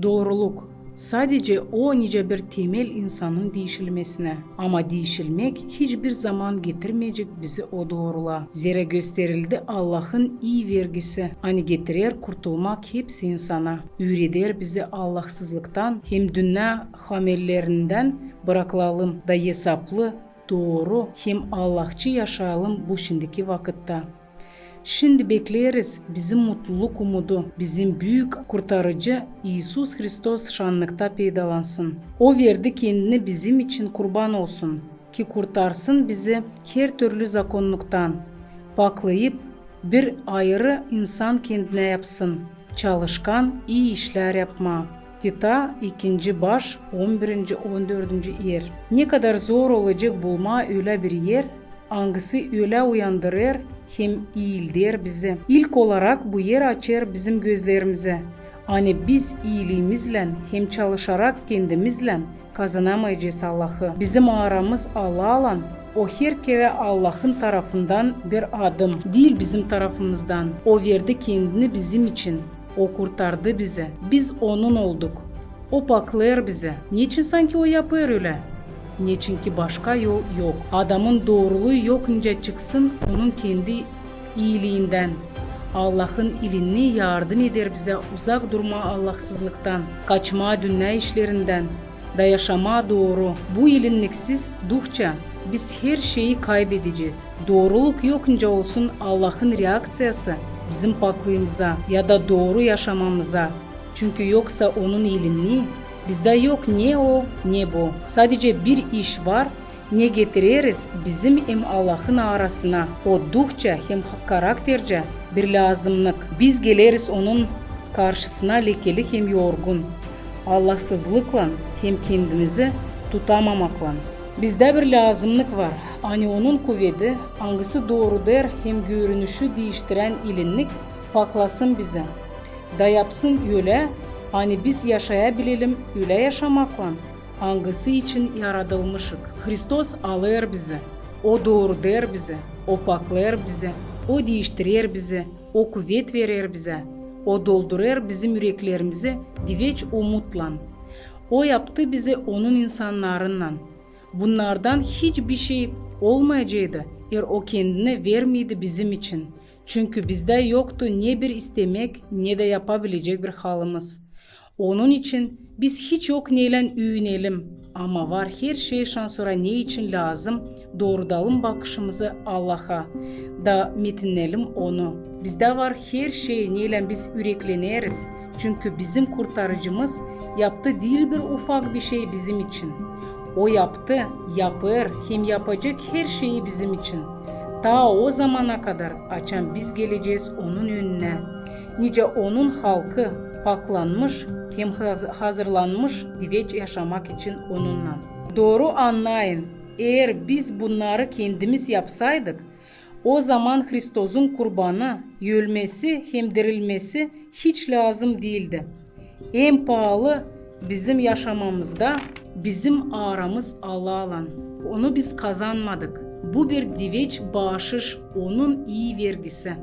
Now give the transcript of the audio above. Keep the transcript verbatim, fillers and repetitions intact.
Dooruluk. Sadecä o nicä bir temel insanın diişilmesinä. Ama diişilmäk hiç bir zaman getirmeyecek bizi o doorulaa. Zerä gösterildi Allahın ii vergisi, ani getirer kurtulmak hepsi insana. Üüreder bizi allahsızlıktan hem dünnä hamellerindän bırakılalım da esaplı, dooru hem allahçı yaşayalım bu şindiki vakıtta. Şindi bekleeriz bizim mutluluk umudu, bizim büük Kurtarıcı İisus Hristos şannıkta peydalansın. O verdi Kendini bizim için kurban olsun, ki kurtarsın bizi her türlü zakonnuktan, paklayıp, bir ayırı insan Kendinä yapsın, çalışkan, ii işlär yapmaa. Tita, ikinci baş, on birinci, on dördüncü er. Ne kadar zor olacek bulmaa ölä bir er, angısı ölä uyandırêr hem iilder bizi. İlk olarak bu er açêr bizim gözlerimizi, ani biz iiliimizlän hem çalışarak kendimizlän kazanamayacez Allahı. Bizim aramız Allahlan, o her kerä Allahın tarafından bir adım, diil bizim tarafımızdan. O verdi Kendini bizim için, O kurtardı bizi. Biz Onun olduk. O paklêêr bizi. Neçin sanki O yapêr ölä? Neçin ki başka yol yok. Adamın dooruluu yok nicä çıksın onun kendi iiliindän. Allahın ilinni yardım eder bizä uzak durmaa allahsızlıktan, kaçmaa dünnä işlerindän, da yaşamaa dooru. Bu ilinniksiz duhça biz her şeyi kaybedecez. Dooruluk yok nicä olsun Allahın reakţiyası bizim paklıımıza ya da dooru yaşamamıza. Çünkü yoksa Onun ilinni, bizdä yok ne o, ne bu. Sadecä bir iş var, ne getireriz bizim hem Allahın arasına, o duhça hem karaktercä bir lääzımnık. Biz geleriz Onun karşısına lekeli hem yorgun, allahsızlıklan hem kendimizi tutamamaklan. Bizdä bir lääzımnık var, ani Onun kuvedi, angısı doorudêr hem görünüşü diiştirän ilinnik paklasın bizi, da yapsın ölä, ani biz yaşayabilelim ölä yaşamaklan, angısı için yaradılmışık. Hristos alêr bizi, O doorudêr bizi, O paklêêr bizi, O diiştirer bizi, O kuvet verer bizä, O doldurêr bizim üreklerimizi diveç umutlan. O yaptı bizi Onun insannarınnan. Bunnardan hiç bir şey olmayaceydı, eer O Kendini vermeydi bizim için. Çünkü bizdä yoktu ne bir istemäk, ne dä yapabilecek bir halımız. Onun için biz hiç yok neylän üünelim, ama var her şey şansora ne için lääzım, doorudalım bakışımızı Allaha da metinnelim Onu. Bizdä var her şey, neylän biz ürekleneriz, çünkü bizim Kurtarıcımız yaptı diil bir ufak bir şey bizim için. O yaptı, yapêr hem yapacek her şeyi bizim için. Taa o zamana kadar, açan biz gelecez Onun önünä, nicä Onun halkı, paklanmış hem haz-, hazırlanmış diveç yaşamak için Onunnan. Dooru annayın, eer biz bunnarı kendimiz yapsaydık, o zaman Hristosun kurbanı, ölmesi hem dirilmesi hiç lääzım diildi. En paalı bizim yaşamamızda bizim aramız Allahlan. Onu biz kazanmadık. Bu bir diveç baaşış, Onun ii vergisi.